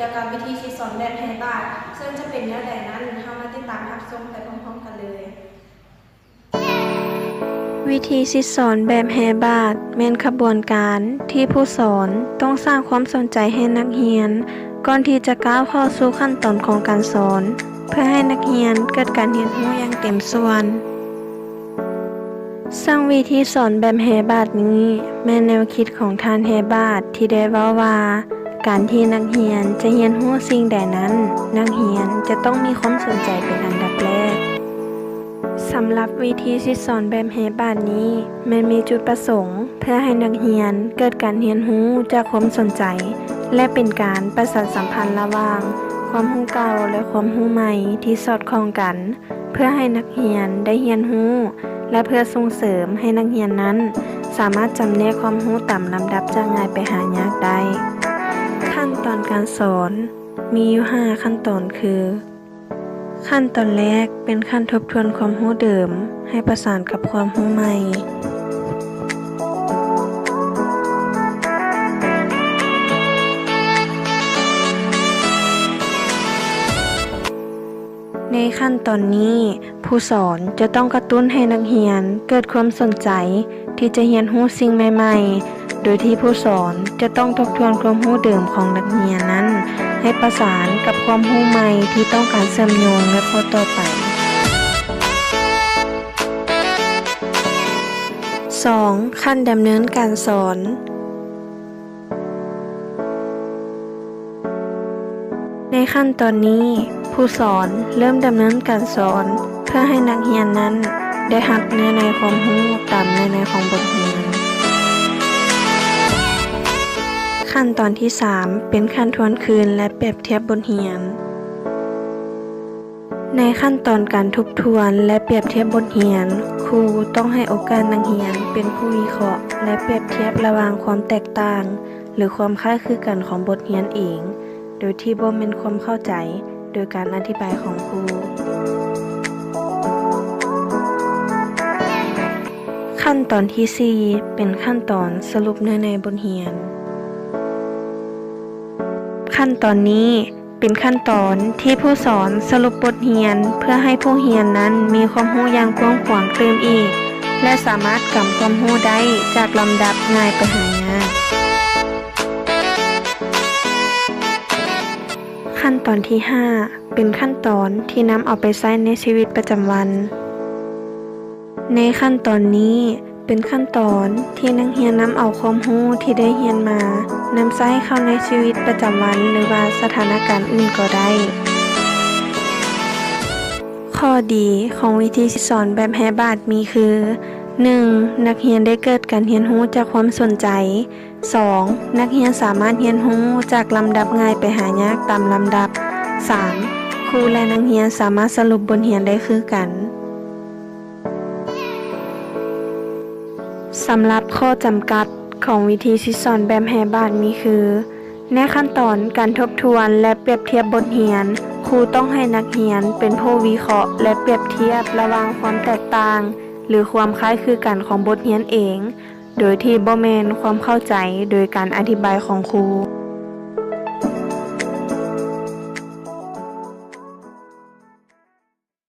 ກ່ຽວກັບວິທີສິດສອນແບບແຮ່ບາດ, ເຊິ່ງຈະເປັນແນວໃດນັ້ນ, ເຮົາມາຕິດຕາມຮັບຊົມໄປພ້ອມໆກັນເລີຍ. ວິທີສິດສອນແບບແຮ່ບາດ ແມ່ນຂະບວນການທີ່ຜູ້ສອນຕ້ອງສ້າງຄວາມສົນໃຈໃຫ້ນັກຮຽນ ກ່ອນທີ່ຈະກ້າວເຂົ້າສູ່ຂັ້ນຕອນຂອງການສອນ, ເພື່ອໃຫ້ນັກຮຽນເກີດການຮຽນຮູ້ຢ່າງເຕັມສ່ວນ. ເຊິ່ງວິທີສອນແບບແຮ່ບາດນີ້ ແມ່ນແນວຄິດຂອງທ່ານແຮ່ບາດ ທີ່ໄດ້ເວົ້າວ່າ ການທີ່ນັກຮຽນຈະຮຽນຮູ້ສິ່ງໃດນັ້ນ, ນັກຮຽນຈະຕ້ອງມີຄວາມສົນໃຈເປັນອັນດັບແລກ. ສຳລັບວິທີສິດສອນແບບແຮ່ບາດນີ້ ແມ່ນມີຈຸດປະສົງເພື່ອໃຫ້ນັກຮຽນເກີດການຮຽນຮູ້ຈາກຄວາມສົນໃຈ ແລະ ເປັນການປະສານສຳພັນລະຫວ່າງຄວາມຮູ້ເກົ່າ ແລະ ຄວາມຮູ້ໃໝ່ທີ່ສອດຄ່ອງກັນ ເພື່ອໃຫ້ນັກຮຽນໄດ້ຮຽນຮູ້ ແລະ ເພື່ອສົ່ງເສີມໃຫ້ນັກຮຽນນັ້ນສາມາດຈຳແນກຄວາມຮູ້ຕາມລຳດັບຈາກງ່າຍໄປຫາຍາກໄດ້. ຂັ້ນຕອນການສອນມີຢູ່ຫ້າຂັ້ນຕອນຄື, ຂັ້ນຕອນແລກເປັນຂັ້ນທົບທວນຄວາມຮູ້ເດີມໃຫ້ປະສານກັບຄວາມຮູ້ໃໝ່. ໃນຂັ້ນຕອນນີ້, ຜູ້ສອນຈະຕ້ອງກະຕຸ້ນໃຫ້ນັກຮຽນເກີດຄວາມສົນໃຈທີ່ຈະຮຽນຮູ້ສິ່ງໃໝ່ໆ, ໂດຍທີ່ຜູ້ສອນຈະຕ້ອງທົບທວນຄວາມຮູ້ເດີມຂອງນັກຮຽນນັ້ນໃຫ້ປະສານກັບຄວາມຮູ້ໃໝ່ທີ່ຕ້ອງການເຊື່ອມໂຍງໃນຂໍ້ຕໍ່ໄປ. ສອງ, ຂັ້ນດຳເນີນການສອນ. ໃນຂັ້ນຕອນນີ້, ຜູ້ສອນເລີ່ມດຳເນີນການສອນເພື່ອໃຫ້ນັກຮຽນນັ້ນໄດ້ຮັບເນື້ອໃນຄວາມຮູ້ຕາມເນື້ອໃນຂອງບົດຮຽນ. ຂັ້ນຕອນທີສາມ ເປັນຂັ້ນທວນຄືນ ແລະ ປຽບທຽບບົດຮຽນ. ໃນຂັ້ນຕອນການທົບທວນ ແລະ ປຽບທຽບບົດຮຽນ, ຄູຕ້ອງໃຫ້ໂອກາດນັກຮຽນເປັນຜູ້ວິເຄາະ ແລະ ປຽບທຽບລະຫວ່າງຄວາມແຕກຕ່າງ ຫຼື ຄວາມຄ້າຍຄືກັນຂອງບົດຮຽນເອງ, ໂດຍທີ່ບໍ່ແມ່ນຄວາມເຂົ້າໃຈໂດຍການອະທິບາຍຂອງຄູ. ຂັ້ນຕອນທີສີ່ ເປັນຂັ້ນຕອນສະຫຼຸບເນື້ອໃນບົດຮຽນ. ຂັ້ນຕອນນີ້ ເປັນຂັ້ນຕອນທີ່ຜູ້ສອນສະຫຼຸບບົດຮຽນ ເພື່ອໃຫ້ຜູ້ຮຽນນັ້ນມີຄວາມຮູ້ຢ່າງກວ້າງຂວາງຕື່ມອີກ ແລະ ສາມາດກຳຄວາມຮູ້ໄດ້ຈາກລຳດັບງ່າຍໄປຫາຍາກ. ຂັ້ນຕອນທີຫ້າ ເປັນຂັ້ນຕອນທີ່ນຳເອົາໄປໃຊ້ໃນຊີວິດປະຈຳວັນ. ໃນຂັ້ນຕອນນີ້ ເປັນຂັ້ນຕອນທີ່ນັກຮຽນນຳເອົາຄວາມຮູ້ທີ່ໄດ້ຮຽນມາ ນຳໃຊ້ເຂົ້າໃນຊີວິດປະຈຳວັນ ຫຼືວ່າສະຖານະການອື່ນກໍໄດ້. ຂໍ້ດີຂອງວິທີສອນແບບແຮ່ບາດມີຄື, ໜຶ່ງ, ນັກຮຽນໄດ້ເກີດການຮຽນຮູ້ຈາກຄວາມສົນໃຈ. ສອງ, ນັກຮຽນສາມາດຮຽນຮູ້ຈາກລຳດັບງ່າຍໄປຫາຍາກຕາມລຳດັບ. ສາມ, ຄູ ແລະ ນັກຮຽນສາມາດສະຫຼຸບບົດຮຽນໄດ້ຄືກັນ. ສຳລັບຂໍ້ຈຳກັດຂອງວິທີສິດສອນແບບແຮ່ບາດມີຄື, ໃນຂັ້ນຕອນການທົບທວນ ແລະ ປຽບທຽບບົດຮຽນ, ຄູຕ້ອງໃຫ້ນັກຮຽນເປັນຜູ້ວິເຄາະ ແລະ ປຽບທຽບລະຫວ່າງຄວາມແຕກຕ່າງ ຫຼື ຄວາມຄ້າຍຄືກັນຂອງບົດຮຽນເອງ, ໂດຍທີ່ບໍ່ແມ່ນຄວາມເຂົ້າໃຈໂດຍການອະທິບາຍຂອງຄູ.